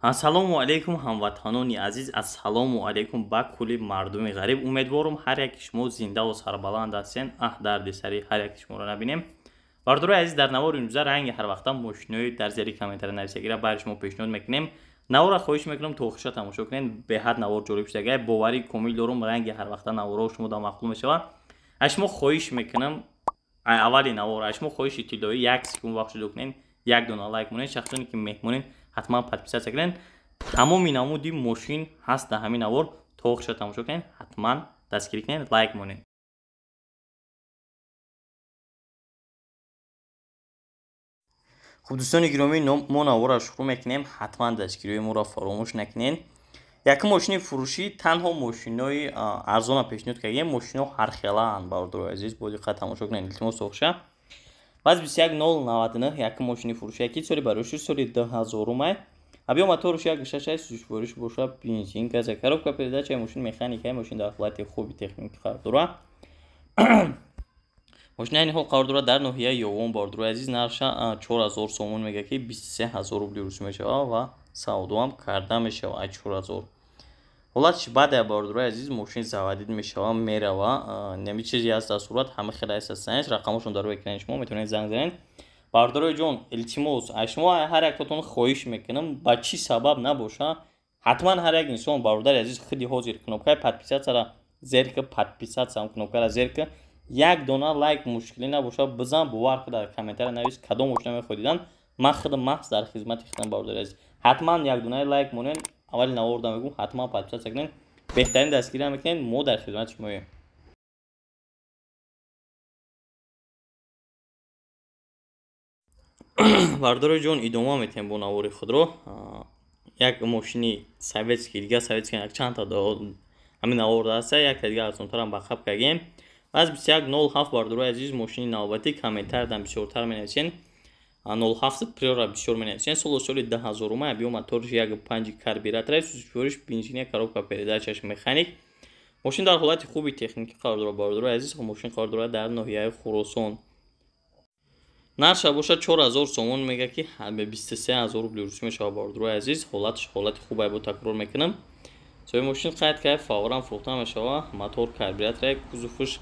Ассалому алайкум, ҳамватанони азиз, ассалому алайкум ба кулли мардуми ғариб. Умедворам, ҳар яки шумо зиндаву сарбаланд ҳастен. Аҳ, дарди сари ҳар яки шуморо набинем. Бардорои азиз, дар навори имрӯза ранги ҳарвақта мошинои дар зери комментария нависагира бари шумо пешниҳод мекунем. Наворро хоҳиш мекунам, то охирша тамошо кунед. Беҳад навор ҷолиб шудагай. Боварӣ комил дорум, ранги ҳарвақта наворҳо шумо да маъқул мешавад. Аз шумо хоҳиш мекунам, аввали навор аз шумо хоҳиши тиллоӣ: як секунд вақт ҷудо кунед, як дона лайк монед. Шахсоне ки меҳмонед, ҳатман подписаться кунед. Тамоми намуди мошин ҳаст дар ҳамин навор, то охирша тамошо кунед, ҳатман дастгирӣ кунед, лайк монед. Хуб, дӯстони гиромӣ, мо наворро шурӯъ мекунем. Ҳатман дастгириҳои моро фаромӯш накунед. Якум мошини фурӯшӣ, танҳо мошинои арзона пешниҳод кардем. Мошино ҳархелаанд, бародарои азиз, бо диққат тамошо кунед, илтимос, охша. Ваз 21099 якум мошини фурӯшӣ, ки соли барои соли 2000-умай. Объём моторуш 1,6, сӯзишвориш боша бензин, газа, коробка передача, мошин механикаи, мошин дар ҳолати хуби техникӣ қарор дорад. Мошин айни ҳол қарор дорад дар ноҳияи Ёвон, бародарои азиз. Нархша 4000 сомон мега, ки 23 000 рубли русӣ мешавад ва савдоам карда мешавад. Ай 4000 ҳолатш баъде, бародарои азиз, мошин заводить мешава, мерава. Неми чизе ҳаст дар сурат, ҳама хеле ҳастанд. Рақамошон дар рӯи экрани шумо, метавонед занг занед. Бародарои ҷон, илтимос, аз шумо ҳар яктотон хоҳиш мекунам, ба чӣ сабаб набоша, ҳатман ҳар як инсон, бародари азиз, худи ҳозир кнопкаи подписаться ра зер ки, подписаться кнопкара зер ки, як дона лайк мушкилӣ набоша, бизан. Бовар ки дар комментария навис, кадом мошина мехоҳед дидан. Ман худам маҳз дар хизмати худам, бародари азиз. Ҳатман як донаи лайк монед. Аввали наворда мегӯм, ҳатман подписаться кунед, беҳтарин дастгирӣ мекунед, мо дар хизмати шумоем. Бародарои ҷон, идома метиҳем бо навори худро. Як мошини советский дига, советский якчандта ҳамин наворда ҳаста, якта дига арзонтарам ба қаб кардем. Аз 2107, бародарои азиз, мошини навбатӣ. Комментаридан бисёртар менависен, 07 Приора бисёр менависен. Соло соли 2000-ума, объём моторш 1,5, карбюратора, сӯзишвориш бензиния, коробка передачаш механик. Мошин дар ҳолати хуби техникӣ қарор дорад, бародарои азиз. Мошин қарор дорад дар ноҳияи Хуросон. Нарша бошад 4000 сомон мега, ки 23 000 рубли русӣ мешавад, бародарои азиз. Ҳолатш ҳолати хуб, бо такрор мекунам. Соҳиби мошин қайд кард, фавран фурӯхта мешавад. Мотор карбюратора, кузовш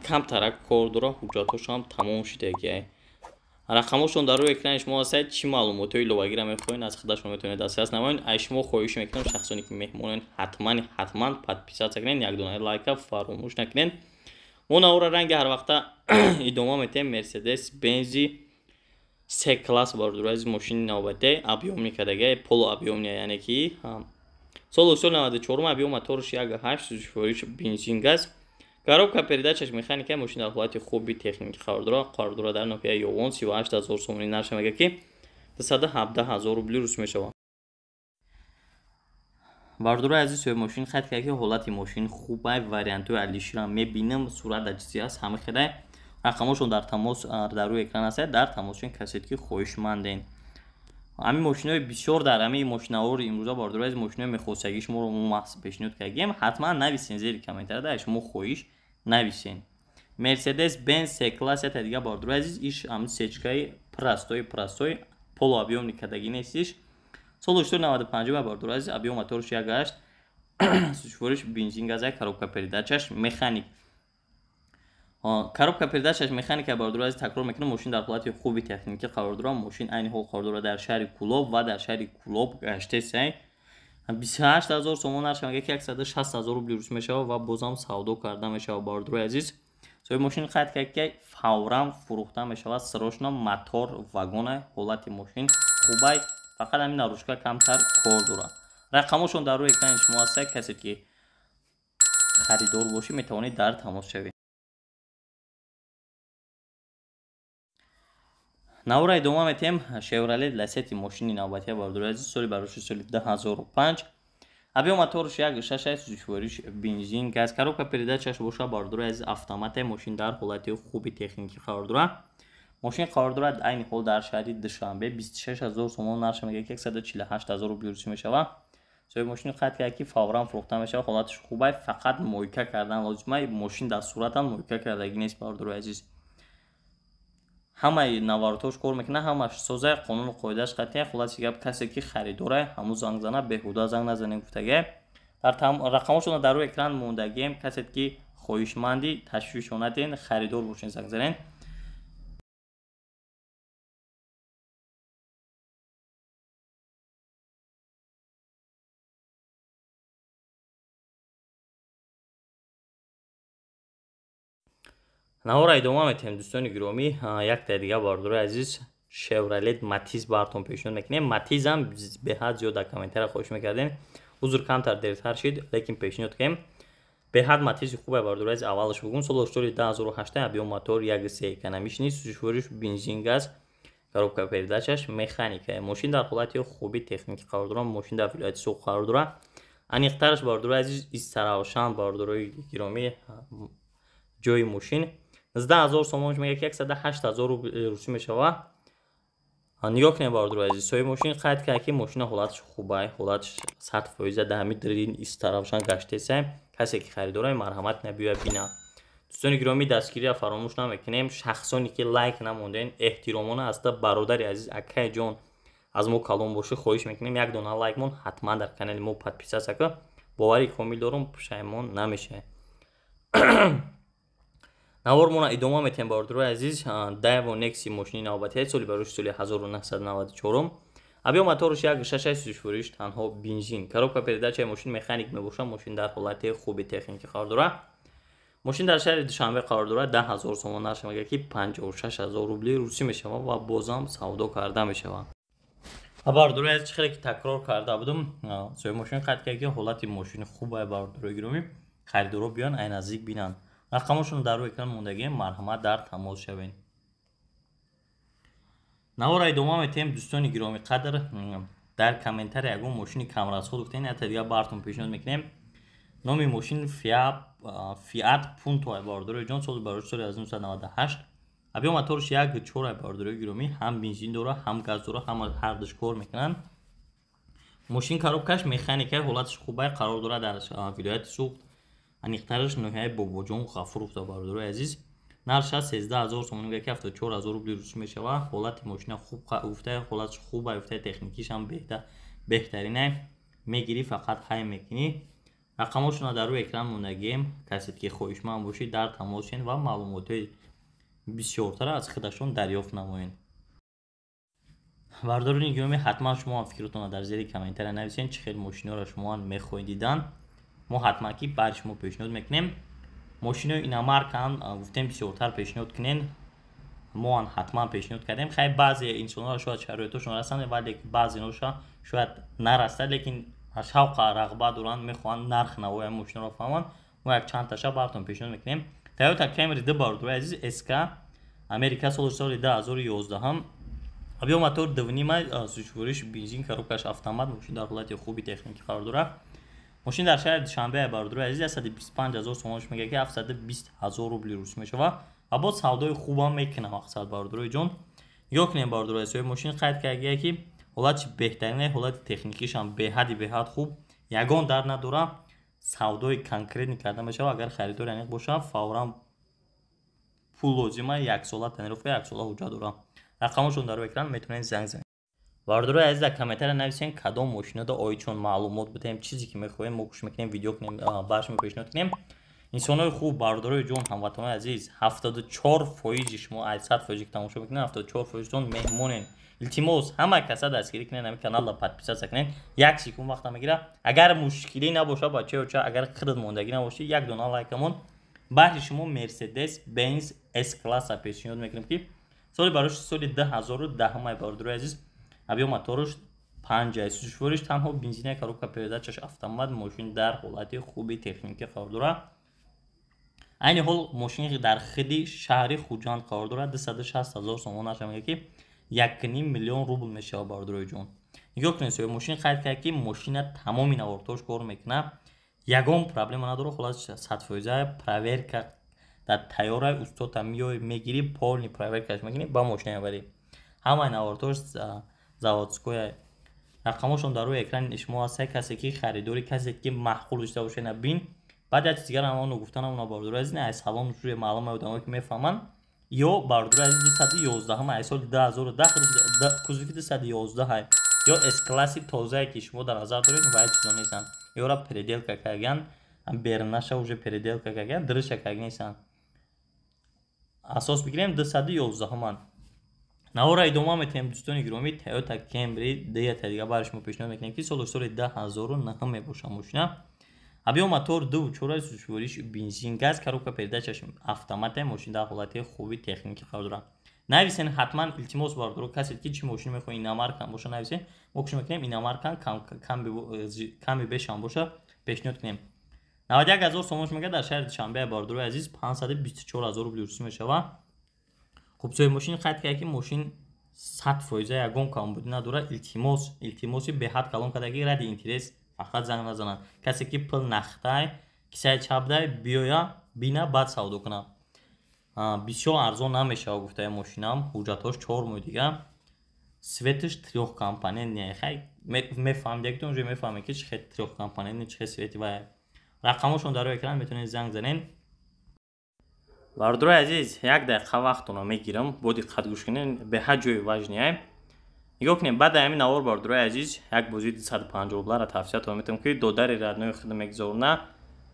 камтарак кор дорад, ҳуҷҷатҳошам тамом шудагиай. Рақамҳошон дар рӯи экрани шумо ҳастад. Чӣ маълумотҳои иловагиро мехоҳед, аз худашон метавонед дастрас намоед. Аз шумо хоҳиш мекунам, шахсоне ки меҳмонед, ҳатман, ҳатман подписаться кунед, як донаи лайка фаромӯш накунед. Мо навора ранги ҳарвақта идома метиҳем. Мерседес Бензи С класс, бародари азиз, мошини навбатӣ, объёмный кардагай, полуобъёмный, яъне ки солу соли 94, объём моторш 1,8, сӯзишвориш бензин, газ, коробка передачаш механика. Мошин дар ҳолати хуби техникӣ қарор дорад. Қарор дорад дар ноҳияи Ёвон. 38 000 сомонӣ нарша мега, ки 217 000 рубли рус мешавад. Бародарои азиз, соҳиби мошин қайд кард, ки ҳолати мошин хубай, вариантҳои алишира мебинам, сурат дар чизе ҳаст, ҳама хелай. Рақамҳошон дар тамос дар рӯи экран ҳастад, дар тамосшон касе ки хоҳишманден. Ҳамин мошинои бисёр дар ҳамин мошинавори имрӯза, бародарои азиз, мошинои мехостагии шуморо мо маҳз пешниҳод кардем. Ҳатман нависен зери комментария, шумо хоҳиш нависен. Мерседес Бенз С класс ята дига, бародарои азиз, иш ҳамин сечкаи простой, простой, полуобъёмный кардагӣ нест иш. Соли 95, бародарои азиз, объём моторш 1,8, сӯзишвориш бензин, газа, коробка передачаш механик. Коробка передачаш механика, бародарои азиз, такрор мекунам, мошин дар ҳолати хуби техникӣ қарор дорад. Мошин айни ҳол қарор дорад дар шаҳри Кӯлоб ва дар шаҳри Кӯлоб гаштесай. 28 000 сомон нарх мега, ки 160 000 рубли рус мешавад ва бозам савдо карда мешавад, бародарои азиз. Соҳиби мошин қайд кард, ки фавран фурӯхта мешавад, срочно. Мотор вагона, ҳолати мошин хубай, фақат ҳамин наружка камтар кор дорад. Рақамҳошон дар рӯи экрани шумо ҳастад. Касе ки харидор бошӣ, метавонед дар тамос шавед. Навора идома метиҳем. Шевроле Ласети, мошини навбатия, бародари азиз, соли бароши соли 2005, объём моторш 1,6, сӯзишвориш бензин, газ, коробка передачаш боша, бародари азиз, автомате. Мошин дар ҳолати хуби техникӣ қарор дорад. Мошин қарор дорад айни ҳол дар шаҳри Душанбе. 26 000 сомон нарша мега, ки 148 000 рубли русӣ мешавад. Соҳиби мошин қайд кард, ки фавран фурӯхта мешавад, ҳолаташ хубай, фақат мойка кардан лозимай. Мошин дар суратам мойка кардагӣ нест, бародари азиз. Ҳамаи наворотош кор мекунад, ҳамаш соза, қонуну қоидааш қатъия. Хулоси гап, касе ки харидора, ҳамун занг зана, беҳуда занг назанем гуфтагия. Дар рақамошонро дар рӯи экран мондагием. Касе ки хоҳишманди, ташвишо надиҳен, харидор бошен, занг занен. Навора идома метиҳем, дӯстони гиромӣ. Якта дига, бародарои азиз, Шевролет Матиз бартон пешниҳод мекунем. Матизам беҳад зиёд дар комментария хоҳиш мекардем. Узр, камтар дертар шид, лекин пешниҳод кунем. Беҳад Матизи хубе, бародарои азиз. Аввалаш бугум, соли соли 2008, объём мотор 1,3, экономичный, сӯзишвориш бензин, газ, коробка передачаш механика. Мошин дар ҳолати хуби техникӣ қарор дорад. Мошин дар вилояти Суғд қарор дорад. Аниқтараш, бародарои азиз, Истаравшан, бародарои гиромӣ, ҷои мошин. 19 000 сомонш мега, ки 108 000 рубли русӣ мешавад. Нигоҳ кунед, бародарои азиз, соҳиби мошин қайд кард, ки мошина ҳолаташ хубай, ҳолаташ 100%, дар ҳамин дрин Истаравшан гаштесай. Касе ки харидорай, марҳамат, набиёя бина. Дӯстони гиромӣ, дастгириро фаромӯш намекунем. Шахсоне ки лайк намондем, эҳтиромона аста, бародари азиз, акаи ҷон, аз мо калон бошӣ, хоҳиш мекунем, як дона лайк мон, ҳатман дар канали мо подписаться ка. Бовари комил дорум, пушаймон намешавед. Навормона идома метиҳем, бародарои азиз. Daewoo Nexi мошини навбатии, соли барои соли 1994, объём моторш 1,6, сӯзишвориш танҳо бензин, коробка передачаи мошин механик мебошад. Мошин дар ҳолати хуби техникӣ қарор дорад. Мошин дар шаҳри Душанбе қарор дорад. 10 000 сомон нархш мегӯяд, ки 56 000 рубли русӣ мешавад ва бозам савдо карда мешавад. Бародарои азиз, чӣ хеле ки такрор карда будум, соҳиби мошин қайд кард, ки ҳолати мошини хубае. Бародарои гиромӣ, харидоро биён, ай наздик бинанд. Рақамошонро дар рӯи экран мондагием, марҳамат, дар тамос шавед. Навора идома метиҳем, дӯстони гиромӣ қадр. Дар комментария ягон мошини камрасход гуфтем, ята дига бартон пешниҳод мекунем. Номи мошин Фиат Пунто, бародарои ҷон, соли барои соли 1998, объём моторш 1,4. Бародарои гиромӣ, ҳам бензин дора, ҳам газ дора, ҳама ҳардуш кор мекунанд. Мошин коробкаш механика, ҳолаташ хубай, қарор дорад дар вилояти Суғд, аниқтараш ноҳияи Бобоҷон Ғафуров. Бародарои азиз, нархаш 13 000 сомонӣ мегӯяд, ки 74 000 рубли русӣ мешавад. Ҳолати мошина хуб гуфта, ҳолаташ хуба гуфта, техникишам беҳтаринай. Мегирӣ, фақат ҳай мекунӣ. Рақамошонро дар рӯи экран мондагием. Касе ки хоҳишманд бошед, дар тамос шед ва маълумотҳои бисёртара аз худашон дарёфт намоед. Бародарони гиромӣ, ҳатман шумо ҳам фикротонро дар зери комментария нависед, чӣ хел мошиноро шумо мехоҳед дидан. Мо ҳатман ки бари шумо пешниҳод мекунем. Мошинои иномаркаам гуфтем, бисёртар пешниҳод кунен, мо ҳатман пешниҳод кардем. Хай, баъзе инсонҳоро шояд шароитошон расанд, вале баъзеҳоша шояд нарасад, лекин шавқа рағбат доранд, мехоҳанд нарх навои мошиноро фаҳманд. Мо як чандташа бартон пешниҳод мекунем. Toyota Camry ду, бародарои азиз, SK, Америка, соли соли 2011, объём мотор 2,5, сӯзишвориш бензин, коробкаш автомат. Мошин дар ҳолати хуби техникӣ қарор дорад. Мошин дар шаҳри Душанбе, бародарои азиз, 125 000 сомонш мегӯяд, ки 720 000 рубли русӣ мешавад ва боз савдои хубам мекунам. Мақсад, бародарои ҷон, нигоҳ кунем, бародарои азиз, мошин қайд кардагия, ки ҳолати беҳтарине, ҳолати техникишам беҳади беҳад хуб, ягон дард надорад. Савдои конкретный карда мешавад. Агар харидори аниқ бошад, фавран пул лозима, яксола тонировка, яксола ҳуҷҷат дорад. Рақамошон дар экран, метавонед занг занед. Бародарои азиз, дар комментария нависен, кадом мошинода оид чун маълумот бидиҳем. Чизе ки мехоҳем, мо кӯшиш мекунем, видео кунем, баршумо пешниҳод кунем. Инсонҳои хуб, бародарои ҷон, ҳамватанони азиз, 74 фоизи шумо аз 100 фоизе ки тамошо мекунед, 74 фоизтон меҳмонен. Илтимос, ҳама каса дастгирӣ кунед, ҳамин каналро подписаться кунед. Як секунд вақта мегирад. Агар мушкилӣ набошад, бачаёча, агар хирд мондагӣ набошад, як дона лайкамон. Баҳри шумо Мерседес Бенз С класса пешниҳод мекунем, ки соли барои соли 2010, бародарои азиз, объём моторш панҷ, сӯзишвориш танҳо бензина, коробка передачаш автомат. Мошин дар ҳолати хуби техникӣ қарор дорад. Айни ҳол мошин дар хиди шаҳри Хуҷанд қарор дорад. 260 000 сомон наша мегӯяд, ки 1,5 миллион рубл мешавад. Бародарои ҷон, нигоҳ кунед, соҳиби мошин қайд кард, ки мошина тамоми навортош кор мекунад, ягон проблема надорад, ҳолат 100 фоиза, проверка дар тайёрай. Устота меои, мегирӣ, полный проверкаш мекунӣ, ба мошина мебарӣ. Ҳамаи навортош заводское. Рақамошон дар рӯи экрани шумо ҳаст. Касе ки харидорӣ, касе ки маъқул дошта бошад, на бин. Баъд як чиз дигар ҳам оно гуфтанам, бародарои азиз, аз салон шури маълума, одамое ки мефаҳманд, Ё бародари азиз 211 ай соли 2010 кузови 211 ай. Ё С-класси тозае ки шумо дар назар доред ва чизо нестанд. Ёра переделка кардаган, бернаша уже переделка кардаган, дурустша карда нестанд. Асос бигирем 211 ман. Навора идома метаҳем дӯстони гиромӣ. Toyota Camry дията дига барои шумо пешниҳод мекунем ки соли соли 2009 мебошад мошина. Объем мотор 2.4, сӯзишвориш бензин, газ, коробка передачаш автомат, мошин дар ҳолати хуби техникӣ қарор дорад. Нависен ҳатман, илтимос бародаро, касе ки чӣ мошин мехоҳед, иномаркам боша, нависен. Мо кӯшиш мекунем иномаркам ками бешам боша пешниҳод кунем. 91000 сомон мега дар шаҳри Душанбе бародарои азиз 524000 рубли русӣ мешавад. Хуб, соҳиби мошин қайд кард ки мошин 100% ягон камбудӣ надорад. Илтимос, илтимоси беҳад калон карда ки ради интерес фақат занг назанад. Касе ки пул нахтай, кисаи чапдай, биёя бина, баъд савдо кунад. Бисёр арзон намешавад гуфтаи мошинам. Ҳуҷҷатҳош 4 моҳ дига. Светаш трёхкомпонентный. Хай мефаҳмед, якитон уже мефаҳмед ки чӣ хел трёхкомпонентный, чӣ хел свети вай. Рақамҳошон дар рӯи экран, метавонед занг занед. Бародарои азиз, як дақиқа вақтонро мегирам, бо диққат гӯш кунед, беҳад ҷои важный. Нигоҳ кунед, баъд ҳамин навор бародарои азиз як бозии 250 рубларо тавсиятон метавонам ки додари родной худ мегузорна.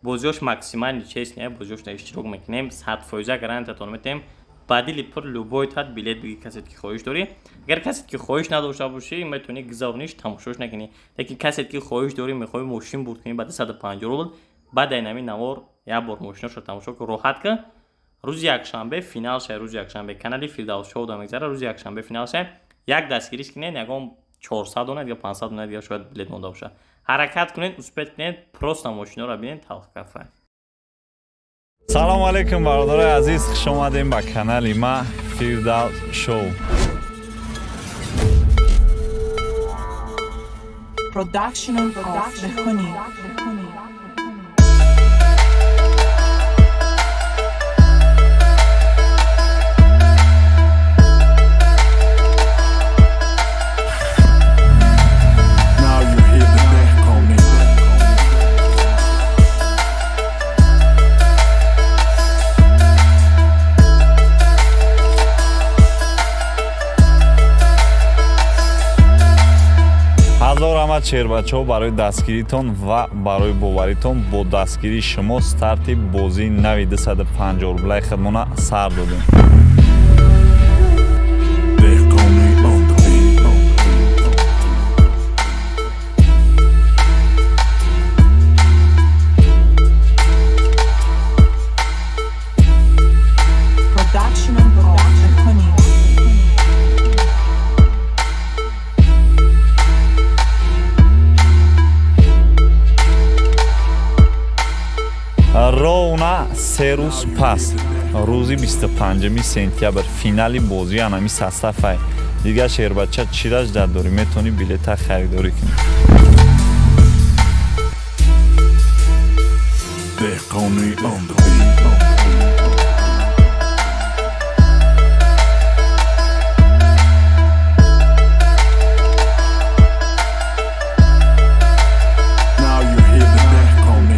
Бозиҳош максимально честный, бозиҳошро иштирок мекунем, 100% гарантиятон метаҳем. Ба дили пур любой тат билет бигӣ касе ки хоҳиш дорӣ. Агар касе ки хоҳиш надошта бошӣ, метавонӣ гузарониш, тамошош накунӣ. Лекин касе ки хоҳиш дорӣ, мехоҳӣ мошин бурд кунӣ ба 250 рубл, баъд ҳамин навор як бор мошинашро тамошо кун, роҳат кун. Рӯзи якшанбе финал шай, рӯзи якшанбе канали Фирдавс шоу да мегзара, рӯзи якшанбе финал шай. Як дастгириш кунед, ягон 400 дона, дига 500 дона дига шояд билет монда бошад. Ҳаракат кунед, успеть кунед, просто мошиноро бинед, талх кафай. Салом алейкум бародарои азиз, хуш омадем ба канали ма Фирдавс шоу. Production of Dehqani. Ҳазор шербачаҳо барои дастгиритон ва барои боваритон. Бо дастгирии шумо старти бозии нави 250 рублаи худмона сар додем. Ровна се рӯз пас, рӯзи 25 сентябр, финали бозии анами састафай. Дигар шербача чираш дорӣ, метавонӣ билета харидорӣ кунӣ. Dehqani on the beat. Now you hear the Dehqani.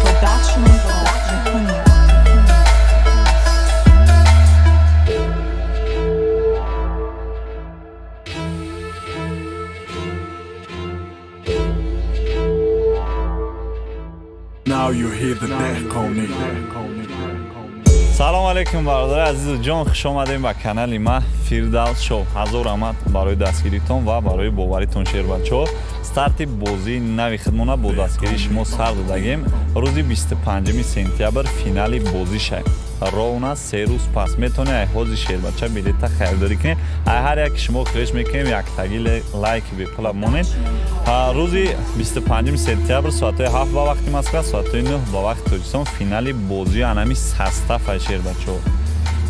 Production of Dehqani. Now you hear the Dehqani. Салом алейкум бародари азизу ҷон, хуш омадем ба канали ма Фирдавс шоу. Ҳазор раҳмат барои дастгиритон ва барои боваритон шербачаҳо. Старти бозии нави худмона бо дастгирии шумо сар додагем. Рӯзи 25 сентябр финали бозӣ шай. Ровна се рӯз пас метавонед ай ҳози шербача билета харидорӣ кунед. Ай ҳар яке шумо хоҳиш мекунем яктаги лайки бепула монед. Рӯзи 25 сентябр соатҳои 7 ба вақти Москва, соатҳои 9 ба вақти Тоҷикистон финали бозии анами састафай шербачаҳо.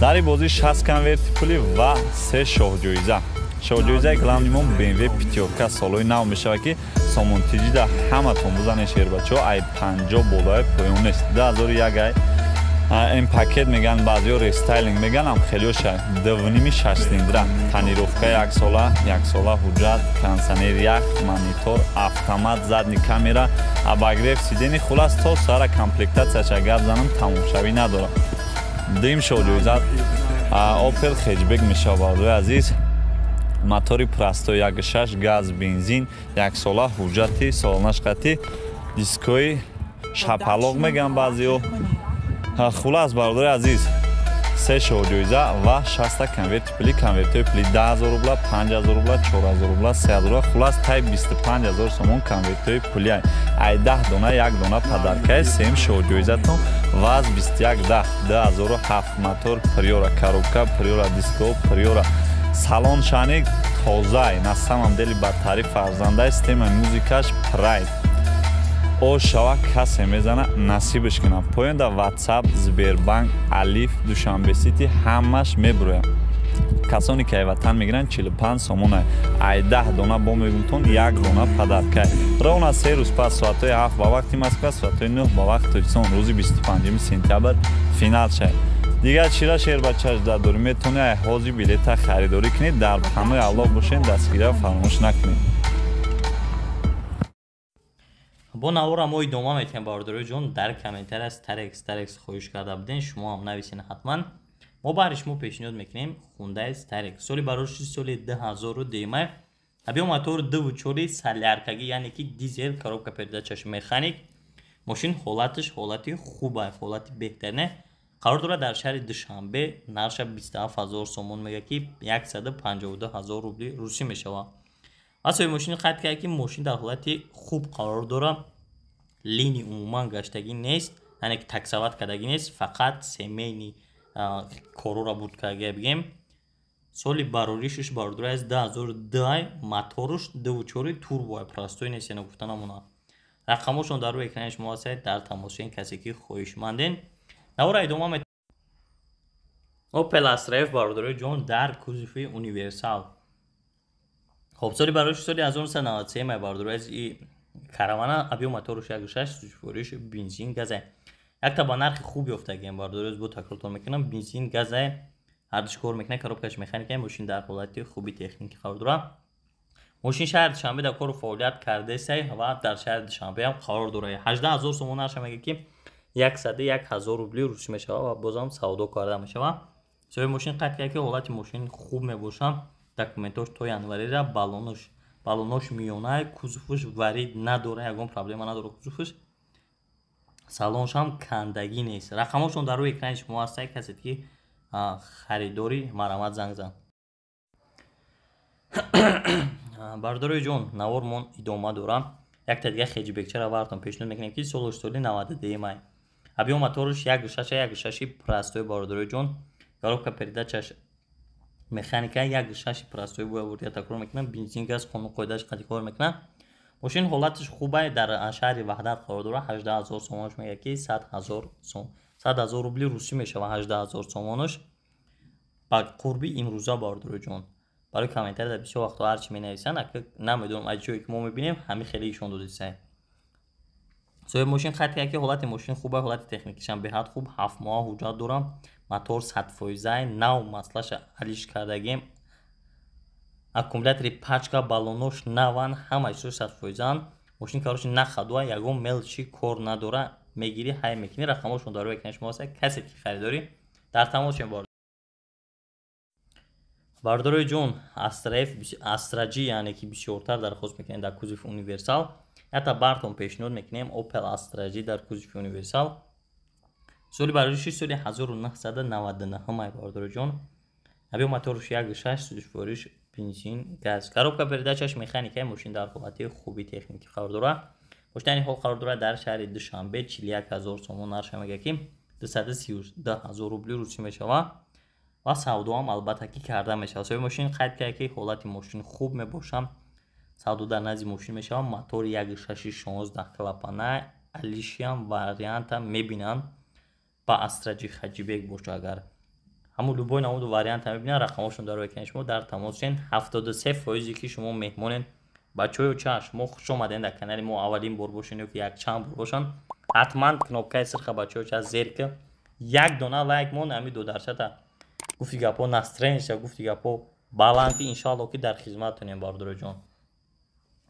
Дар ин бозӣ 60 конверти пулӣ ва 3 шоҳҷоиза. Шоҳҷоизаи главный мон BMW пятёрка солҳои нав мешавад ки сомонтиҷида ҳаматон бузанед шербачаҳо, ай 50 болои поён нест. 2001 ай М пакет меган, баъзеҳо рестайлинг меган, ам хелиоша 2.5 шаш цилиндра, тонировка яксола, яксола ҳуҷҷат, кондиционер як, монитор, автомат, задний камера, обогрев сидений, хулас то сара комплектатсияша гап занам тамомшавӣ надорад. Дим шоҳ Opel хэтчбек мешавад, бародари азиз. Мотори простой 1.6, газ, бензин, яксола ҳуҷҷати солонаш қатӣ, дискои шапалоқ меган баъзеҳо. Хулас, бародари азиз, се шоҳ ҷоиза ва 60 конверти пулӣ. Конвертҳои пулӣ 10 000 рубла, 5000 рубла, 4000 рубла, 3000 рубла, хулас тай 25 000 сомон конвертҳои пулӣ. Ай 10 дона як дона подаркаи. Сеюм шоҳ ҷоизатон ВАЗ 2110 2007, мотор Приора, коробка Приора, диско Приора, салон шани тозай, на самом деле бадтари фарзандай, системаи музикаш Прайд. О шава касе мезана, насибаш кунам. Поён дар WhatsApp, Сбербанк, Алиф, Душанбе Сити ҳамаш мебуроям. Касоне ки айватан мегиранд, 45 сомона. Ай 10 дона бо мегумтон як дона подаркай. Ровно 3 рӯз пас, соатҳои 7 ба вақти Москва, соатҳои 9 ба вақти Тоҷикистон, рӯзи 25 сентябр финал шавад. Дигар чира шербачаш дорӣ, метавонӣ ай ҳозир билета харидорӣ кунед. Дар панои Аллоҳ бошед, дастгирия фаромӯш накунед. Бо навора мо идома метиҳем, бародарои ҷон. Дар комментария Старекс, Старекс хоҳиш карда будем, шумо ҳам нависен ҳатман. Мо баҳри шумо пешниҳод мекунем Хундай Старекс, соли бароши соли 2002, объём мотор 2.4, соляркагӣ, яъне ки дизел, коробка передачаш механик. Мошин ҳолаташ ҳолати хуба, ҳолати беҳтарине, қарор дорад дар шаҳри Душанбе. Нархша 27 ҳазор сомон мега, ки 152 ҳазор рубли русӣ мешавад. Ва соҳиби мошин қайд кард, ки мошин дар ҳолати хуб қарор дорад, линии умуман гаштагӣ нест, яъне ки таксовать кардагӣ нест, фақат семейный корора буд карда бигем. Соли бароришаш, бародари аз, 2002, моторуш 2.4 турбо, простой нест, яъне гуфта намонад. Рақамошон дар рӯи экрани шумо ҳастед, дар тамошои касе ки хоҳишманден. Навора идома ме. Opel Astra F, бародарои ҷон, дар кузови универсал. Хоб, соли барои соли 1993 май, бародарои аз, и каравана, объём моторуш 1.6, сӯзишвориш бензин, газай. Якта ба нархи хуб ёфтагием, бародарои, бо такрортон мекунам, бензин, газай ҳардуш кор мекунад, коробкаш механика. Мошин дар ҳолати хуби техникӣ қарор дорад. Мошин шаҳри Душанбе дар кору фаъолият кардесай ва дар шаҳри Душанбеам қарор дорад. 18 000 сомон нарша мега, ки 101 000 рубли русӣ мешавад ва бозам савдо карда мешавад. Соҳиби мошин қайд кард, ки ҳолати мошин хуб мебошад, документош то январира, баллонош миёна, кузовш варид надора, ягон проблема надора кузовш, салоншам кандагӣ нест. Рақамошон дар рӯи экрани шумо ҳастад. Касе ки харидорӣ, марҳамат, занг зан. Бародарои ҷон, навормон идома дорам. Якта дига хэтчбекчара бартон пешниҳод мекунем, ки солош соли 92 май, объём моторш 1.6, 1.6 простой, бародарои ҷон, коробка передачаш механика, 1.6 простой. Боя бурдия такрор мекунам, бензин, газ, қонун қоидааш қати кор мекунам. Мошин ҳолаташ хубай, дар шаҳри Ваҳдат қарор дорад. 18 000 сомонаш мега, ки 100 000 рубли русӣ мешавад 18 000 сомонаш ба қурби имрӯза. Бародарои ҷон, барои комментария дар бисёр вақтҳо ҳарчи менависанд, намедонам, аз ҷое ки мо мебинем, ҳамин хеле ишон додисай. Соҳиби мошин қайд кард, ки ҳолати мошин хуба, ҳолати техникишам беҳад хуб, 7 моҳа ҳуҷҷат дорам, мотор 100%-ай, нав маслаша алиш кардагем, аккумулятори пачка, баллонош наван, ҳама чизош 100%-анд. Мошин, короче, нахадуа, ягон мелочи кор надора, мегирӣ, ҳай мекунӣ. Рақамошон дар рӯи экрани шумо ҳаст. Касе ки харидорӣ, дар тамос шем. Бародарои ҷон, Астра Ф, Астра Ҷи, яъне ки бисёртар дархост мекунем дар кузови универсал. Ҳатта бартон пешниҳод мекунем Opel Astra J дар кузови универсал, соли барои соли 1999 май, бародарои ҷон, объём моторш 1.6, сӯзишвориш бензин, газ, коробка передачаш механика. Мошин дар ҳолати хуби техникӣ қарор дорад. Мошин ҳол қарор дорад дар шаҳри Душанбе. 41 000 сомон нарша мега, ки 232 000 рубли русӣ мешавад ва савдоам албатта ки карда мешавад. Соҳиби мошин қайд кард, ки ҳолати мошин хуб мебошад, савдо дар назди мошин мешавад. Мотори 1.6, 16 клапана, алишиам варианта мебинанд, ба Астра Ҷи хэтчбек боша агар, ҳамун любой намуду варианта мебинанд. Рақамошон дар рӯи экрани шумо, дар тамос шен. 73 фоизе ки шумо меҳмонен, бачаҳои ча, шумо хуш омаден дар канали мо. Аввалин бор бошен ё ки якчанд бор бошанд, ҳатман кнопкаи сирха, бачаҳои ча, зер ки. Як дона лайк мон ами додарчата. Гуфти гапо настроениеша, гуфти гапо баланд ки иншоалло ки дар хизматтонем бародароҷон.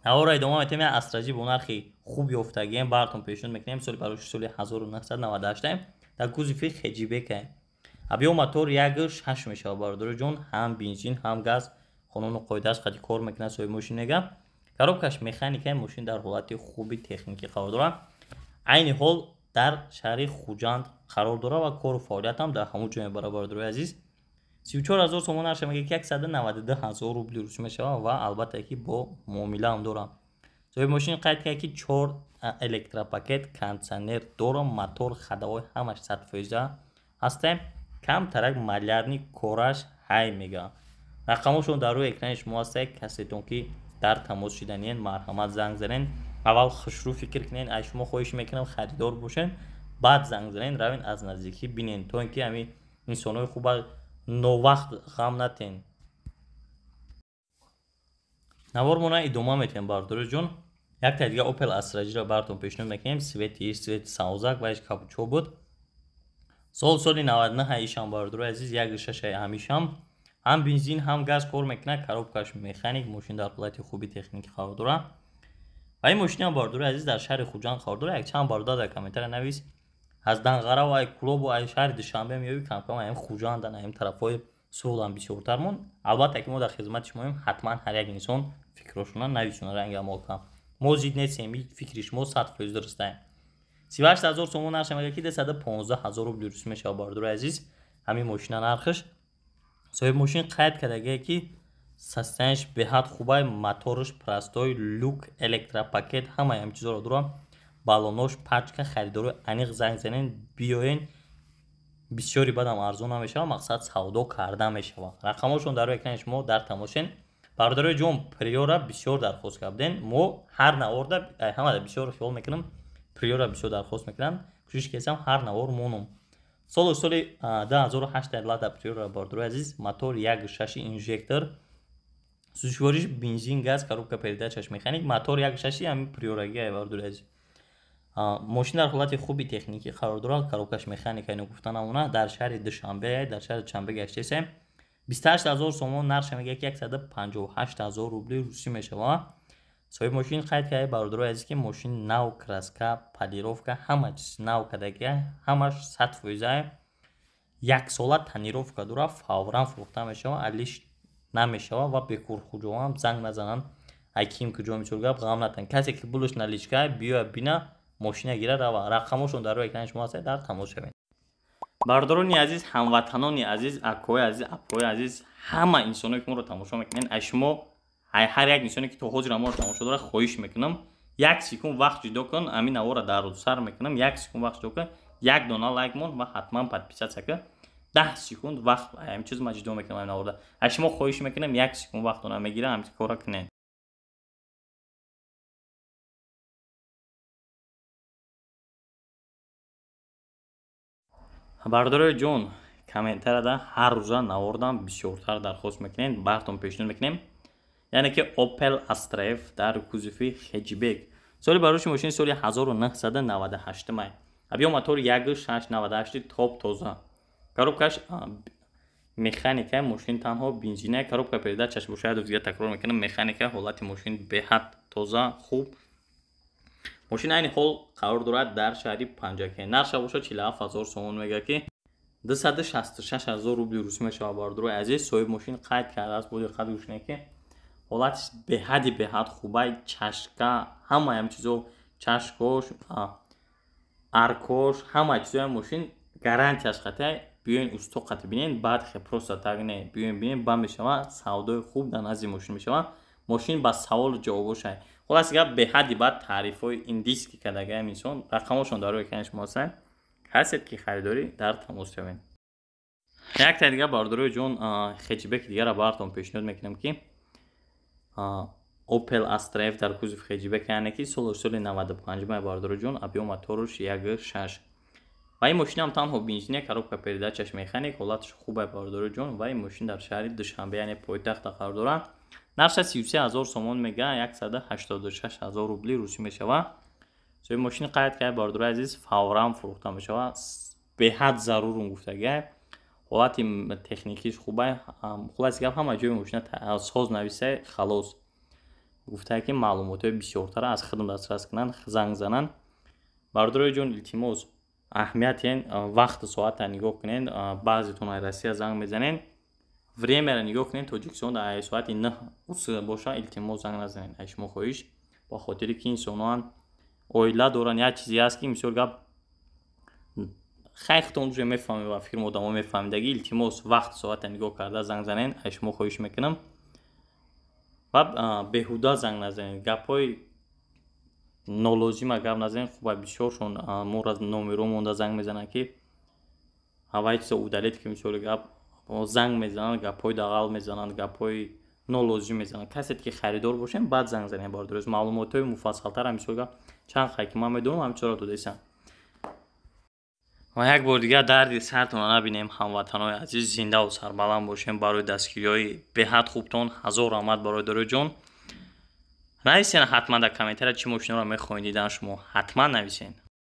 Навора идома метем, як Астра G бо нархи хуб ёфтагием бартон пешниҳод мекунем. Соли барои соли 1998 дар кузови хеҷибека. Объём мотор 1.6 мешавад бародароҷон, ҳам бензин ҳам газ, қонуну қоидааш қади кор мекунад соҳиби мошин мега. Коробкаш механикаи, мошин дар ҳолати хуби техникӣ қарор дорад. Айни ҳол дар шаҳри Хуҷанд қарор дорад ва кору фаъолиятам дар ҳамон ҷо мебарад бародарои азиз. 34 000 сомон нарша мега ки 192 000 рубли русӣ мешавад ва албатта ки бо муомила ҳам дорам. Соҳиби мошин қайд кард ки чор электропакет, кондитсионер дорам, мотор, ходовой ҳамаш 100% ҳастем. Камтарак малярный кораш ҳай мега. Рақамошон дар рӯи экрани шумо ҳастед. Касетон ки дар тамос шиданиен, марҳамат занг занен. Аввал хушрӯ фикр кунен, аз шумо хоҳиш мекунам харидор бошен, баъд занг занен, равен аз наздикӣ бинен, то ин ки ҳами инсонҳои хуба новақт ғам натен. Навормона идома метиҳем бародароҷон. Якта дига Opel Astra G-ро бартон пешниҳод мекунем. Цвети цвети савзак ва иш капучо буд. Соли 99 ишам бародарои азиз, 1.6 ҳамишам. Ҳам бензин ҳам газ кор мекунад, коробкаш механик, мошин дар ҳолати хуби техникӣ қарор дорад. Ва ин мошинам бародарои азиз дар шаҳри Хуҷанд қарор дорад. Якчанд бародар дар комментария навис, аз Данғара ва ай Кӯлобу ай шаҳри Душанбе меёбӣ, камкам аем Хуҷандан, аем тарафҳои Суғдам бисёртармон. Албатта ки мо дар хизмати шумоем, ҳатман ҳар як инсон фикрошона нависона ранги амолкам. Мо зид нестем, фикри шумо 100% дурустаем. 38 000 сомон нарша мега ки 215 000 рубли русӣ мешавад бародарои азиз. Ҳамин мошина нархаш. Соҳиби мошин қайд кардагие ки состояниеш беҳад хубай, мотораш простой, люк, электропакет, ҳамаи ҳамин чизоро дорам. Баллонош пачка, харидорои аниқ занг занен, биёен. Бисёри бадам арзон намешавад, мақсад савдо карда мешавад. Рақамошон дар рӯи экрани шумо, дар тамошен. Бародарои ҷон, Приора бисёр дархост кардем. Мо ҳар наворда ҳамада бисёр хиёл мекунам, Приора бисёр дархост мекунанд. Кӯшиш кесам ҳар навор монум. Соли 2008 Лада Приора бародарои азиз, мотор 1.6 инжектор, сӯзишвориш бензин газ, коробка передачаш механик, мотор 1.6 ҳамин Приорагия бародарои азиз. Мошин дар ҳолати хуби техникӣ қарор дорад, коробкаш механика, ино гуфта намона, дар шаҳри Душанбе, дар шаҳри Душанбе гаштесем. 28 000 сомон нарша мега ки 158 000 рубли русӣ мешавад. Соҳиби мошин қайд кард бародарои азиз ки мошин нав, краска, полировка, ҳама чиз нав кардагия, ҳамаш 100%. Яксола тонировка дорад, фавран фурӯхта мешавад, алиш намешавад ва бекурхуҷоам занг назананд. Ай ким куҷо мисол гап ғам натан. Касе ки пулаш наличка, биёя бина, мошина гира рава. Рақамошон дар рӯи экрани шумо ҳастед, дар тамос шавед. Бародарони азиз, ҳамватанони азиз, акои азиз, апои азиз, ҳама инсоное ки моро тамошо мекунед, аз шумо, ҳар як инсоне ки то ҳозир моро тамошо дорад, хоҳиш мекунам, як секунд вақт ҷудо кун, ҳамин навора дар сар мекунам, як секунд вақт ҷудо кун, як дона лайк мон ва ҳатман подписаться кун. 10 секунд вақт ҳамин чиз ман ҷудо мекунам ҳамин наворда. Аз шумо хоҳиш мекунам, як секунд вақтона мегирам, ҳамин кора кунед. Бародарои ҷон, комментарияда ҳар рӯза навордам бисёртар дархост мекунед, бартон пешниҳод мекунем. Яъне ки Opel Astra F дар кузови хеҷбек. Соли бароши мошини соли 1998 май. Объём мотор 1.6 98 топ тоза. Коробкаш механика, мошин танҳо бензина, коробка передачаш бошад, дигар такрор мекунам, механика, ҳолати мошин беҳад тоза, хуб. Мошин айни ҳол қарор дорад дар шаҳри Панҷакент. Нархша бошад 47 000 сомон мега ки 266 000 рубли русӣ мешавад бародарои азиз. Соҳиби мошин қайд кардааст, бо диққат гӯш кунед ки ҳолатиш беҳади беҳад хубай, чашка, ҳамаи ҳамин чизо, чашкош, аркош, ҳамаи чизои мошин гарантияш қатъ. Биёен усто қатъ бинен, баъд хе просто так не, биёен бинен, ба мешавад, савдои хуб дар назди мошин мешавад. Мошин ба саволу ҷавобошай. Хулоси гап, беҳадди баъд таърифҳои индийский кардагаям инсон, рақамошон дар рӯи экрани шумо ҳастанд. Касед ки харидорӣ, дар тамос шавед. Якта дига бародарои ҷон, хеҷбеки дигарро бартон пешниҳод мекунам ки Opel Astra F дар кузов хеҷбек, яъне ки соли 95 май бародарои ҷон, объём моторуш 1.6 ва ин мошинам танҳо бензине, коробка передачаш механик, ҳолаташ хубай бародарои ҷон. Ва ин мошин дар шаҳри Душанбе, яъне пойтахта қарор дорад. Нархша 33 000 сомон мега, 186 000 рубли русӣ мешавад. Соҳиби мошин қайд кард бародарои азиз, фавран фурӯхта мешавад. Беҳад зарурум гуфтага, ҳолати техникиш хубай. Хулоси гап, ҳама ҷои мошина соз нависай, халос. Гуфтае, ки маълумотҳои бисёртара аз худам дастрас кунанд, занг зананд. Бародарои ҷон, илтимос, аҳамиятен, вақту соата нигоҳ кунед. Баъзетон ай Россия занг мезанед, время ро нигоҳ кунед. Тоҷикистон ай соати 9 ус боша, илтимос, занг назанед, ай шумо хоҳиш, ба хотире ки инсоноан оила доранд. Як чизе ҳаст, ки мисол гап, хай, худтон уже мефаҳмед ва фикрм, одамо мефаҳмидаги. Илтимос, вақт соата нигоҳ карда занг занед, ай шумо хоҳиш мекунам, ва беҳуда занг назанед, гапҳои нолозима гап назанед. Хуба, бисёршон моро номеро монда занг мезананд, ки ҳавай чизо удалить ки. Мисоли гап, занг мезананд, гапҳои дағал мезананд, гапҳои нолозим мезананд. Касе ки харидор бошем, баъд занг занем, бародароз. Маълумотҳои муфассалтара, мисол гап, чанд хай ки ман медонам, ҳамчиро додаистам. Ва як бор дигар дарди сартонро набинем. Ҳамватанои азиз, зиндаву сарбаланд бошем. Барои дастгириҳои беҳад хубтон ҳазор раҳмат. Бародарои ҷон, нависен ҳатман дар комментария, чӣ мошиноро мехоҳед дидан шумо, ҳатман нависен.